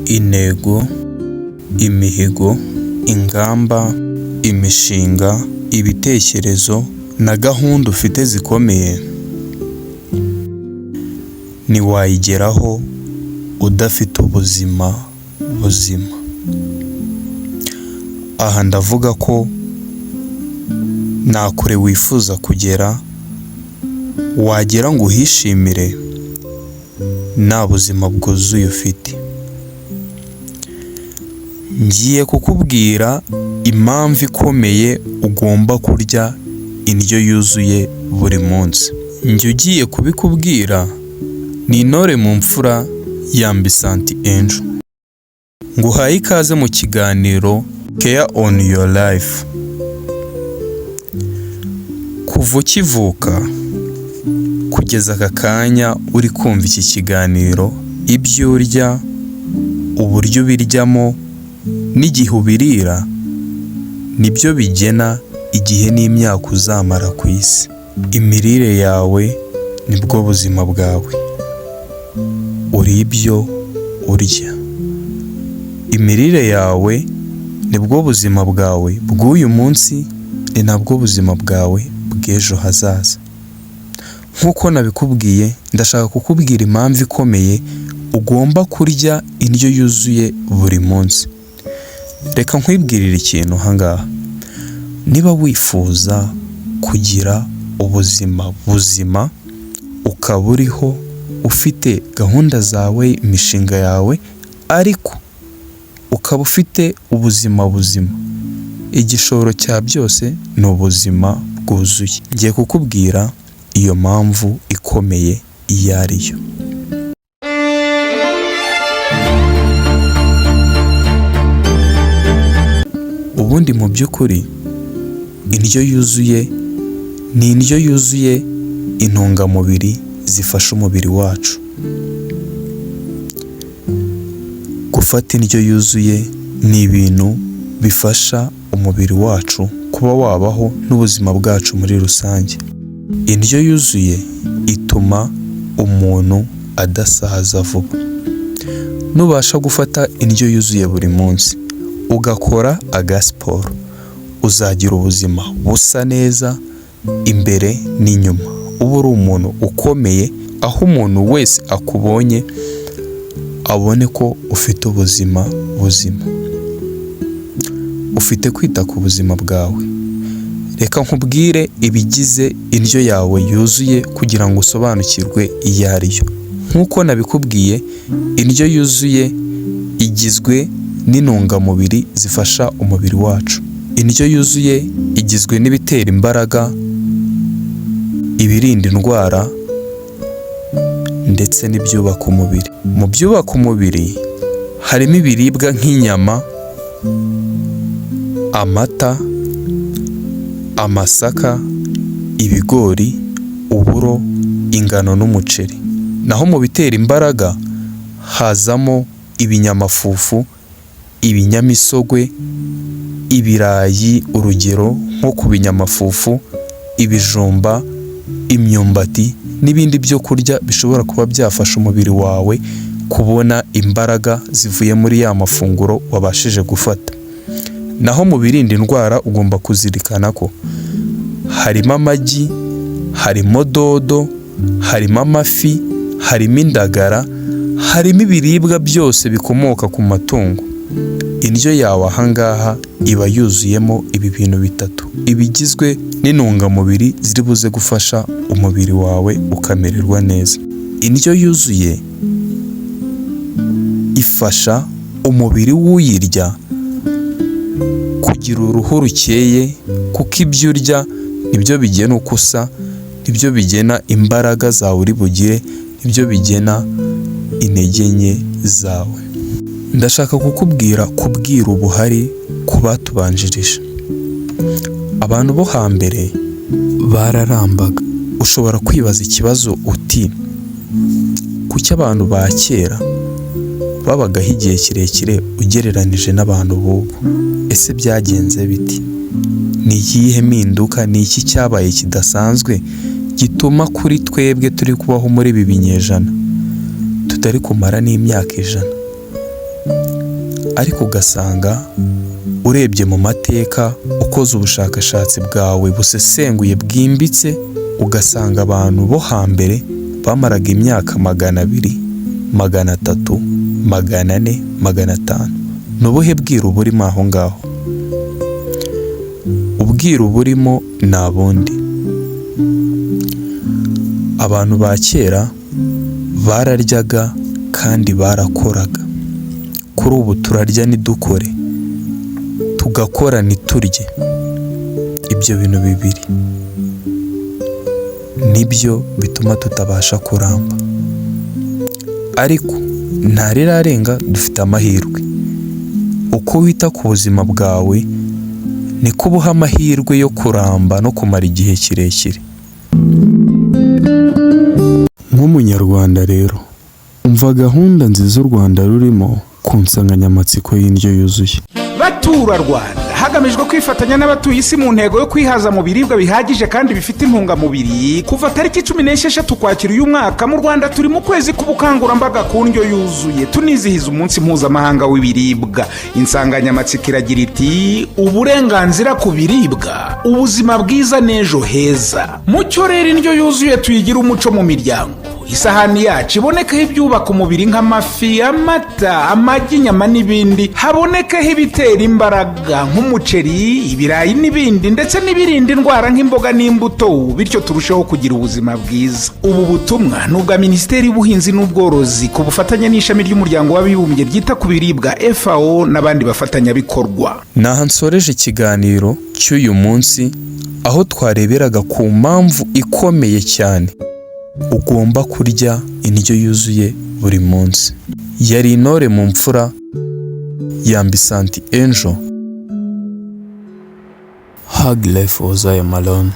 Intego, imihigo, ingamba, imishinga, ibitekerezo na gahunda ufite zikomeye, ntiwayigeraho udafite ubuzima buzima. Aha ndavuga ko nta kure wifuza kugera wagera ngo uhishimire nta buzima bwuzuye ufite. Ngiye kukubwira impamvu ikomeye ugomba kurya indyo yuzuye buri munsi. Njye ugiye kubikubwira ni intore mu mfura ya Mbisanti Angel. Nguhaye ikaze mu kiganiro Care on your life. Kuva ukivuka kugeza aka kanya uri kumva iki kiganiro, ibyo urya, uburyo ubiryamo n'igihe ubirira, nibyo bigena igihe n'imyaka uzamara ku isi. Imirire yawe nibwo buzima bwawe. Uri ibyo urya. Imirire yawe nibwo buzima bwawe bw'uyu munsi, ni nabwo buzima bwawe bw'ejo hazaza. Nk'uko nabikubwiye, ndashaka kukubwira impamvu ikomeye ugomba kurya indyo yuzuye buri munsi. Reka nkwibwirire ikintu aha ngaha. Niba wifuza kugira ubuzima buzima, ukaba uriho ufite gahunda zawe, imishinga yawe, ariko ukaba ufite ubuzima buzima, igishoro cya byose ni ubuzima bwuzuye. Ngiye kukubwira iyo mpamvu ikomeye iyo ari yo. Ubundi mu by'ukuri indyo yuzuye ni indyo yuzuye intungamubiri zifasha umubiri wacu. Gufata indyo yuzuye ni ibintu bifasha umubiri wacu kuba wabaho n'ubuzima bwacu muri rusange. Indyo yuzuye ituma umuntu adasaza vuba. Nubasha gufata indyo yuzuye buri munsi, ugakora agasiporo, uzagira ubuzima busa neza imbere n'inyuma. Uba uri umuntu ukomeye, aho umuntu wese akubonye abone ko ufite ubuzima buzima. Ufite kwita ku buzima bwawe. Reka nkubwire ibigize indyo yawe yuzuye kugira ngo usobanukirwe iyo ari yo. Nk'uko nabikubwiye, indyo yuzuye igizwe n'intungamubiri zifasha umubiri wacu. Indyo yuzuye igizwe n'ibitera imbaraga, ibirinda indwara ndetse n'ibyubaka umubiri. Mu byubaka umubiri harimo ibiribwa nk'inyama, amata, amasaka, ibigori, uburo, ingano n'umuceri. Naho mu bitera imbaraga hazamo ibinyamafufu, ibinyamisogwe, ibirayi urugero nko ku binyamafufu, ibijumba, imyumbati n'ibindi byo kurya bishobora kuba byafasha umubiri wawe kubona imbaraga zivuye muri ya mafunguro wabashije gufata. Naho mu birinda indwara ugomba kuzirikana ko harimo amagi, harimo dodo, harimo amafi, harimo indagara, harimo ibiribwa byose bikomoka ku matungo. Indyo yawe aha ngaha iba yuzuyemo ibi bintu bitatu, ibigizwe n'intungamubiri ziri buze gufasha umubiri wawe ukamererwa neza. Indyo yuzuye ifasha umubiri w'uyirya kugira uruhu rukeye kuko ibyo urya nibyo bigena uko usa, nibyo bigena imbaraga zawe uri bugire, nibyo bigena intege nke zawe. Ndashaka kukubwira kubwira ubuhari ku batubanjirije. Abantu bo hambere bararambaga. Ushobora kwibaza ikibazo uti kuki abantu ba kera babagaho igihe kirekire ugereranije n'abantu b'ubu? Ese byagenze bite? Ni iyihe mpinduka? Ni iki cyabaye kidasanzwe gituma kuri twebwe turi kubaho muri ibi binyejana tutari kumara n'imyaka 100? Ariko ugasanga urebye mu mateka, ukoze ubushakashatsi bwawe busesenguye bwimbitse, ugasanga abantu bo hambere bamaraga imyaka 200, 300, 400, 500. Ni ubuhe bwiru burimo aho ngaho? Ubwiru burimo nta bundi. Abantu ba kera bararyaga kandi barakoraga. Kuri ubu turarya ntidukore, tugakora ntiturye. Ibyo bintu bibiri nibyo bituma tutabasha kuramba. Ariko ntarirarenga, dufite amahirwe. Uko wita ku buzima bwawe niko ubuha amahirwe yo kuramba no kumara igihe kirekire. Nk'Umunyarwanda rero, umva gahunda nziza u Rwanda rurimo ku nsanganyamatsiko y'indyo yuzuye. Baturarwanda, hagamijwe kwifatanya n'abatuye isi mu ntego yo kwihaza mu biribwa bihagije kandi bifite intungamubiri, kuva tariki 16 Ukwakira uyu mwaka, mu Rwanda turi mu kwezi k'ubukangurambaga ku ndyo yuzuye, tunizihiza Umunsi Mpuzamahanga w'Ibiribwa. Insanganyamatsiko iragira iti: "Uburenganzira ku biribwa, ubuzima bwiza n'ejo heza." Mucyo rero indyo yuzuye tuyigire umuco mu miryango, isahani yacu ibonekaho ibyubaka umubiri nk'amafi, amata, amagi, inyama n'ibindi, habonekaho ibitera imbaraga nk'umuceri, ibirayi n'ibindi, ndetse n'ibirinda indwara nk'imboga n'imbuto, bityo turusheho kugira ubuzima bwiza. Ubu butumwa ni ubwa Minisiteri y'Ubuhinzi n'Ubworozi ku bufatanye n'Ishami ry'Umuryango w'Abibumbye ryita ku Biribwa, FAO, n'abandi bafatanyabikorwa. Ni aha nsoreje ikiganiro cy'uyu munsi, aho twareberaga ku mpamvu ikomeye cyane ugomba kurya indyo yuzuye buri munsi. Yari intore mu mfura yambisanti Angel. Hug life was I am alone.